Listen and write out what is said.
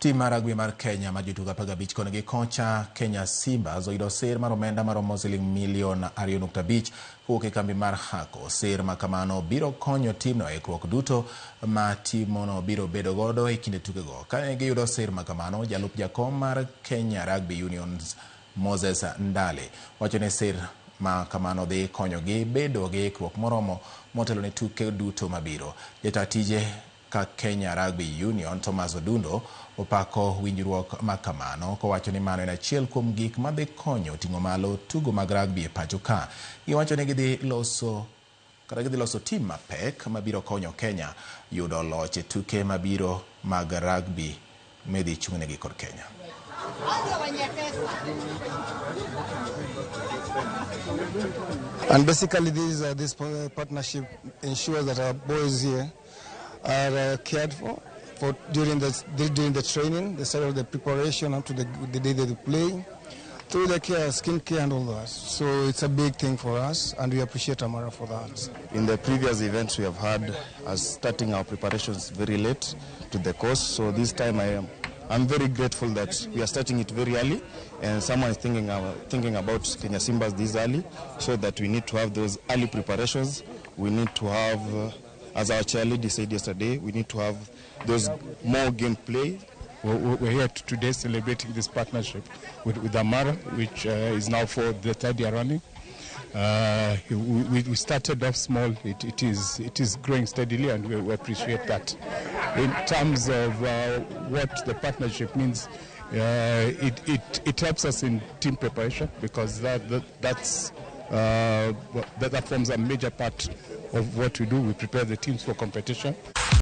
Tim mar rugby mar Kenya mar jotugo 15 koni gi kocha Kenya Simbas oyudo sir mar omenda maromo siling milion 2.5 kowuok e kambi mar Hako. Sir ma kamano biro konyo timno e ikruok duto ma timono biro bedo godo e kinde tukego. Kane giyudo sir ma kamano, jalup jakom mar Kenya Rugby Unions Moses Ndale wacho ni sir ma kamano dhi konyogi bedo gi ikruok moromo motelo ne tuke duto mabiro. Jata tije ka Kenya Rugby Union Thomas Odundo opako winjruok ma kamano kowacho ni mano en achiel kuom gik madhi konyo ting'o malo tugo mag rugby e pacho ka. Giwacho ni gidhi loso kata gidhi loso tim mapek mabiro konyo Kenya yudo loch e tuke mabiro mag rugby midhi chung'negi kod Kenya. And basically this partnership ensures that our boys here are cared for during the training, the start of the preparation up to the day they play, through the care, skin care and all that. So it's a big thing for us, and we appreciate Amara for that. In the previous events we have had as starting our preparations very late to the course, so this time I'm very grateful that we are starting it very early, and someone is thinking about Kenya Simbas this early, so that we need to have those early preparations. We need to have, as our chair lady said yesterday, we need to have those more gameplay. We're here today celebrating this partnership with Amara, which is now for the third year running. We started off small. It is growing steadily, and we appreciate that. In terms of what the partnership means, it helps us in team preparation because that forms a major part of what we do. We prepare the teams for competition.